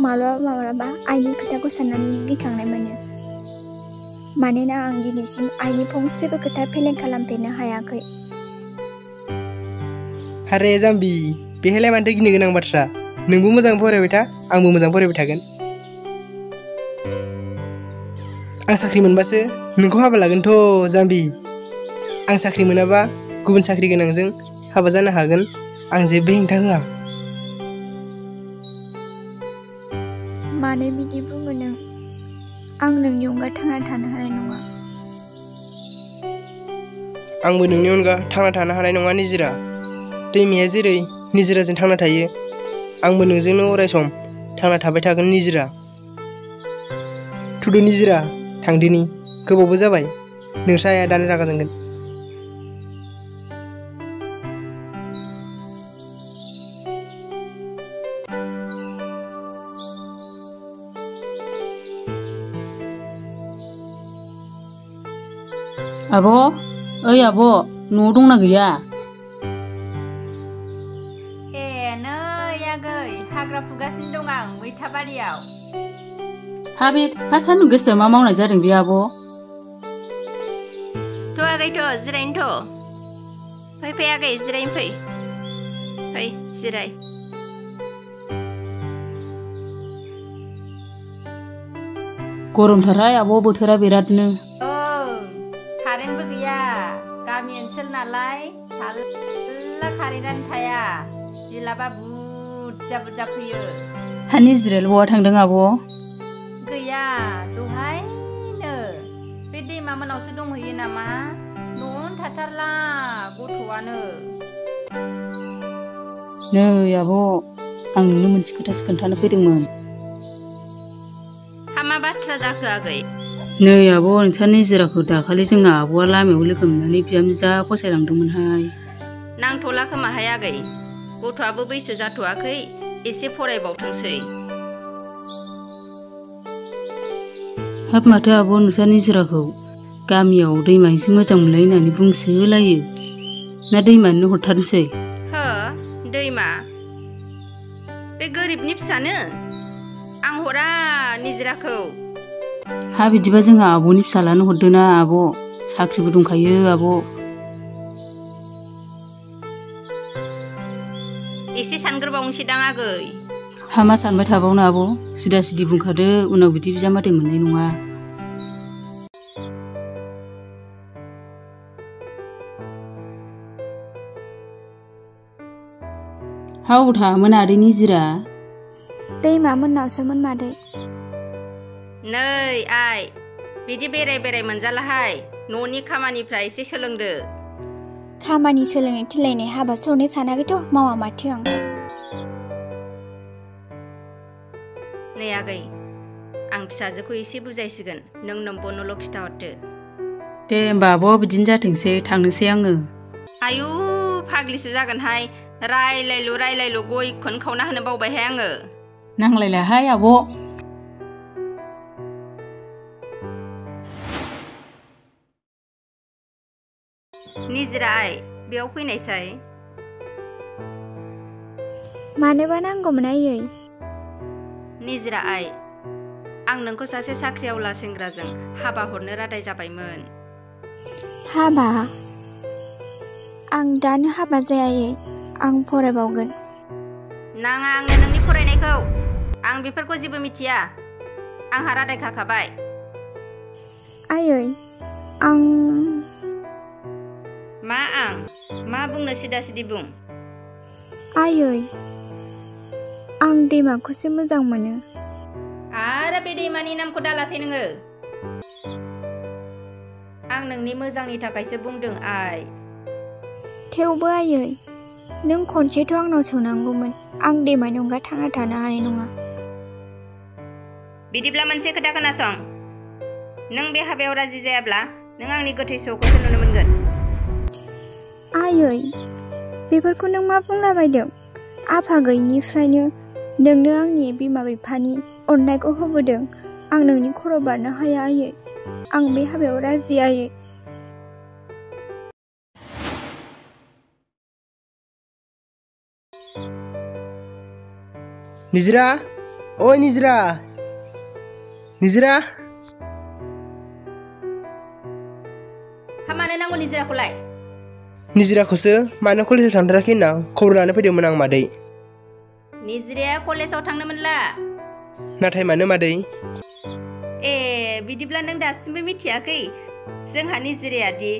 माब्लाबा आइनि खोथाखौ साननानै गिखांनाय मोनो मानोना आं दिनैसिम आइनि फंसेबो खोथा फेलें खालामफेरनो हायाखै। हारे जाम्बि बेहायलाय मानोथो गिनो गोनां बाथ्रा नोंबो मोजां फरायबाय था आंबो मोजां फरायबाय थागोन। आं साख्रि मोनबासो नोंखौ हाबा लागोनथ' जाम्बि। आं साख्रि मोनाबा गुबुन साख्रि गोनांजों हाबा जानो हागोन आं जेबो हेंथा होआ। मानो बिदि बुङो नों? आं नोंनि अनगा थांना थानो हानाय नङा। आंबो नोंनि अनगा थांना थानो हानाय नङा निजिरा। दैमाया जेरै निजिराजों थांना थायो आंबो नोंजोंनो अरायसम थांना थाबाय थागोन निजिरा। थुदो निजिरा थांदिनि गोबावबो जाबाय नोंस्रा आइया दानो रागा जोंगोन। आब' ओइ आब' न'आव दंना गैया? ए नै आगै हाग्रा फुगासिनो दं आं मैथा बारियाव। हा बे एफा सान्दुं गोसायाव मा मावनाय जादों बे आब'? थ' आगैथ' जिरायनोथ'। फै फै आगै जिरायनो फै। फै जिराय। गरमथारहाय आब' बोथोरा बिरादनो। कारेन्टबो गैया गामि ओनसोल नालाय थाल्ला कारेन्टानो थाया बिलाबा बुरजा फैयो। हा निजिरायालाय बहा थांदों आब'? गैया दहायनो बे दैमा मोनावसो दंहैयो नामा न'आवनो थाथारला गथ'आनो। नै आब' आं नोंनो मोनसे खोथासो खोन्थानो फैदोंमोन। हा मा बाथ्रा जाखो आगै? नै आब' नोंसा निजिराखौ दाखालि जोंहा आब'आ लामायाव लोगो मोननानै बिहामजो जा फसायलांदोंमोनहाय। नांथ'ला खोमाहाय आगै गथ'आबो बैसो जाथ'वाखै एसे फरायबावथोंसै। हाब माथो आब' नोंसा निजिराखौ गामियाव दैमानिसो मोजां मोनलाय होननानै बुंसोलायो ना दैमानो हरथारनोसै? हो दैमा बे गोरिबनि फिसानो आं हरा निजिराखौ। हा बिदिबा जोंहा आब'नि फिसालानो हरदोना आब' साख्रिबो दंखायो आब'। एसे सानग्रोबावनोसैदां आगै। हा मा सानबाय थाबावनो आब' सिदा सिदि बुंखादो उनाव बिदि बिजामादै मोननाय नङा। हा अबाव थाङामोन आदै निजिरा? दैमा मोननावसोमोन मादै। नै आइ बिदि बेराय मोनजालाहाय न'नि खामानिफ्रा एसे सोलोंदो। खामानि सोलोंनाय थिलायनाय हाबा सरनो सानाखैथ' मावा माथो आं। नै आगै आं फिसाजोखौ एसे बुजायसिगोन नों नोम्ब'नोल' खिथाहरदो। दे होमबा आब' बिदिनो जाथोंसै थांनोसै आङो। आयु फाग्लिसो जागोनहाय रायलायलु गयखौनो खावना होनो बावबायहाय आङो। नांलायलाहाय आब'। निजिरा आइ बेयाव फैनायसाय। मानोबा नांगौमोन आयै? निजिरा आइ आं नोंखौ सासे साख्रिआवला सेंग्राजों हाबा हरनो रादाय जाबायमोन। हाबा? आं दानो हाबा जाया आयै आं फरायबावगोन। नाङा आंनो नोंनि फरायनायखौ आं बेफोरखौ जेबो मिथिया आंहा रादाय खाखाबाय। आयै आं मा बुंनो सिदा सिदि बुं। आयै आं दैमाखौसो मोजां मोनो। आरो बे दैमानि नामखौ दालासै नोङो। आं नोंनि मोजांनि थाखायसो बुंदों आइ। थेवबो आयै नों खनसेथ' आंनाव सोंनांगौमोन आं दैमानि अनगा थांना थानो हानाय नङा। बिदिब्ला मोनसे खोथा खोनासं नों बे हाबायाव राजि जायाब्ला नों आंनि गोथै सहखौसो नुनो मोनगोन। आयै बेफोरखौ नों मा बुंलाबायदों? आफा गैयिनिफ्रायनो नोंनो आंनि बिमा बिफानि अननायखौ होबोदों आं नोंनि खर' बारनो हाया आयै आं बे हाबायाव राजि आयै। निजिरा ओइ निजिरा निजिरा मानो नांगौ निजिराखौलाय? निजिराखौसो मानो कलेजाव थांथाराखै होनना खबर लानो फैदोंमोन आं मादै। निजिराया कलेजाव थांनो मोनला। नाथाय मानो मादै? ए बिदिब्ला नों दासिमबो मिथियाखै? जोंहा निजिराया दि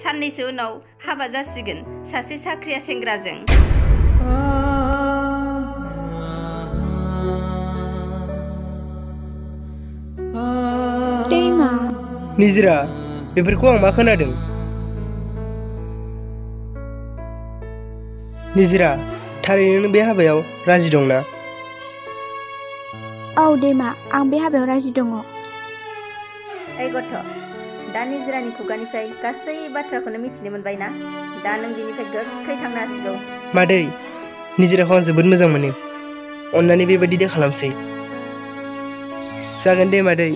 साननैसो उनाव हाबा जासिगोन सासे साख्रिया सेंग्राजों। दैमा निजिरा बेफोरखौ आं मा खोनादों? निजिरा थारैनो नों बे हाबायाव राजि दंना? औ दैमा आं बे हाबायाव राजि दङ। ओइ गथ' दा निजिरानि खुगानिफ्राय गासै बाथ्राखौनो मिथिनो मोनबाय ना? दा नों बिनिफ्राय गोख्रै थांनो हासिगौ। मादै निजिराखौ आं जोबोद मोजां मोनो। अन्नानै बेबायदि दा खालामसै। जागोन दे मादै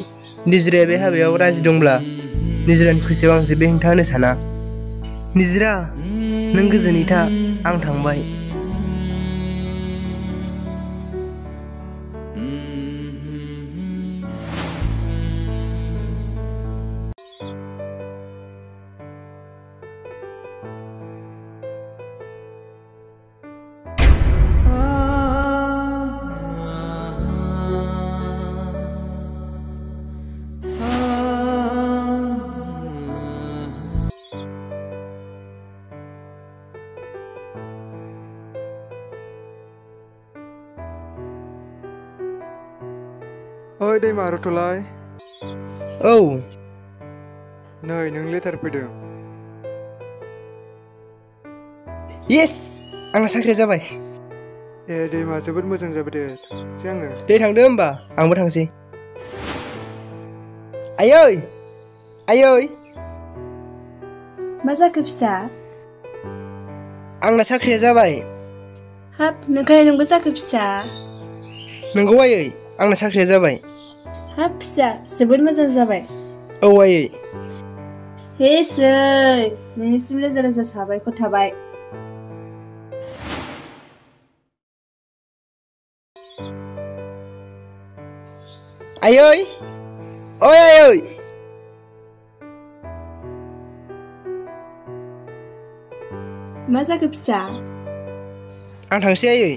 निजिराया बे हाबायाव राजि दंब्ला निजिरानि खुसियाव आं जेबो हेंथा होनो साना। निजिरा नों गोजोनै था आं थांबाय। ओइ दैमा रथ'लाय। औ नै नों लेटार फैदों। येस आंना साख्रिया जाबाय। ए दैमा जोबोद मोजां जाबाय दे थांसै आङो। दे थांदो होमबा आंबो थांसै। आयै आयै मा जाखो फिसा? आंना साख्रिया जाबाय। हाब नोंखाय नोंबो जाखो फिसा? नोंगौ आयै आंना साख्रिया जाबाय। हाब फिसा जोबोद मोजां जाबाय। औ आयै। हेसै नोंनिसिम रोजा रोजा साबायखर थाबाय। आयै ओइ आयै मा जाखो फिसा? आं थांसै आयै।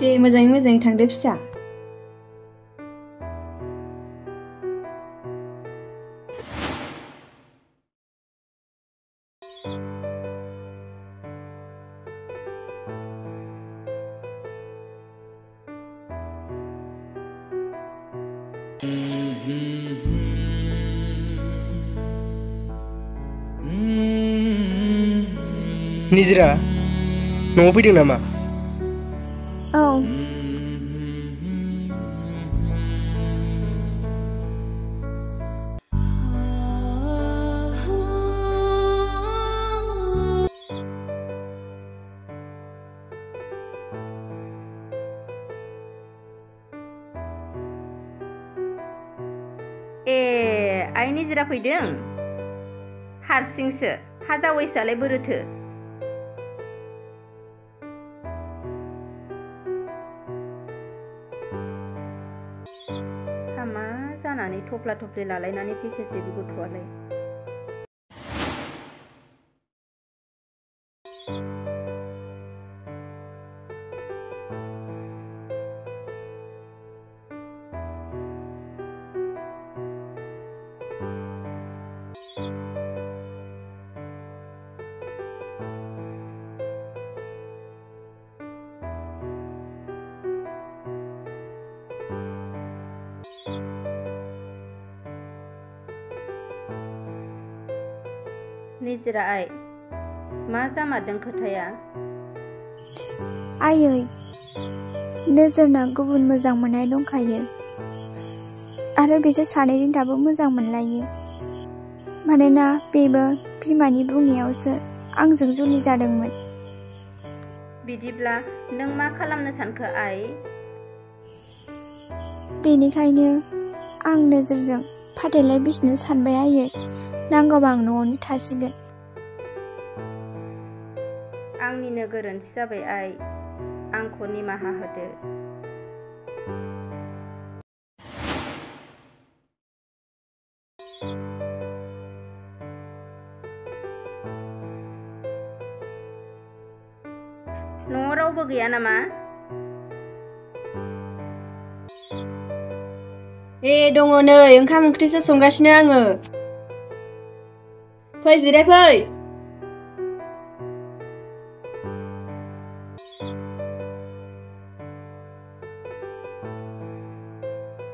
दे मोजाङै मोजाङै थांदो फिसा। निजिरा न'आव फैदों नामा? औ ए आइ निजिरा फैदों? हारसिंसो हा जावैसोआलाय बोरोथो? हामा जानानै थफ्ला थफ्लि लालायनानै फैखोसै बे गथ'आलाय। निजिरा आइ मा जामारदों खोथाया? आयै नोजोरना गुबुन मोजां मोननाय दंखायो आरो बिसोर सानैजों दाबो मोजां मोनलायो। मानोना बेबो बिमानि बुंनायावसो आंजों जुलि जादोंमोन। बिदिब्ला नों मा खालामनो सानखो आइ? बेनिखायनो आं नोजोरजों फाथैलाय बिसिनो सानबाय आयै। नांगौबा आं न'आवनो थासिगोन। आंनिनो गोरोन्थि जाबाय आइ, आंखौ निमाहा होदो। न'आव रावबो गैया नामा? दङ नै ओंखाम ओंख्रिसो संगासिनो आङो। फै जिरायफै।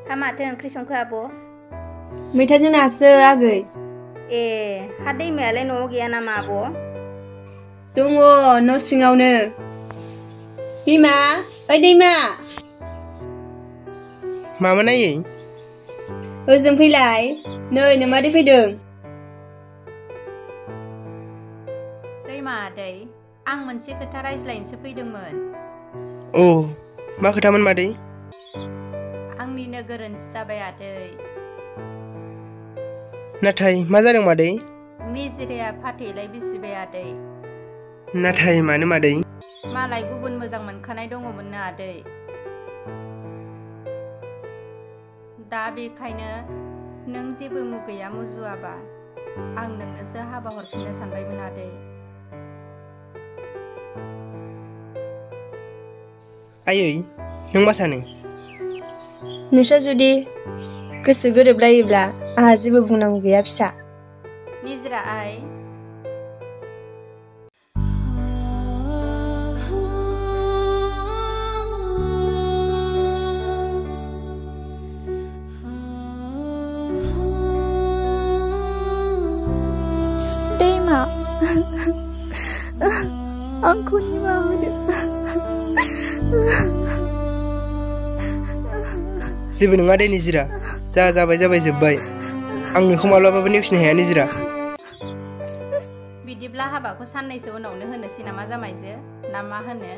हा माथो ओंख्रि संखो आब'? मैथाजों नासो आगै। हा दैमायालाय न'आव गैया नामा आब'? दङ न' सिङावनो। दैमा, ओइ दैमा। मामोन आयै? ओजों फैलाय, नै नोमादै फैदों। दैमा आदै, आं मोनसे खोथा रायज्लायनोसो फैदोंमोन। मा खोथामोन मादै? आंनिनो गोरोन्थि जाबाय आदै। नाथाय मा जादों मादै? निजिराया फाथैलाय बिसिबाय आदै। नाथाय मानो मादै? मालाय गुबुन मोजां मोनखानाय दङमोननो आदै। दा बेखायनो नों जेबो मुगैया मुजुवाबा आं नोंनोसो हाबा हरफिननो सानबायमोन आदै। आयै, नों मा सानो? नोंस्रा जुदि गोसो गोरोबलायोब्ला आंहा जेबो बुंनांगौ गैया फिसा। निजिरा आइ, दैमा आंखौ निमाहा होदो। जेबो नङा दे निजिरा, जा जाबाय जोब्बाय। आं नोंखौ माब्लाबाबो नेवसिनो हाया निजिरा। बिदिब्ला हाबाखौ साननैसो उनावनो होनोसै नामा जामायजो? ना मा होनो?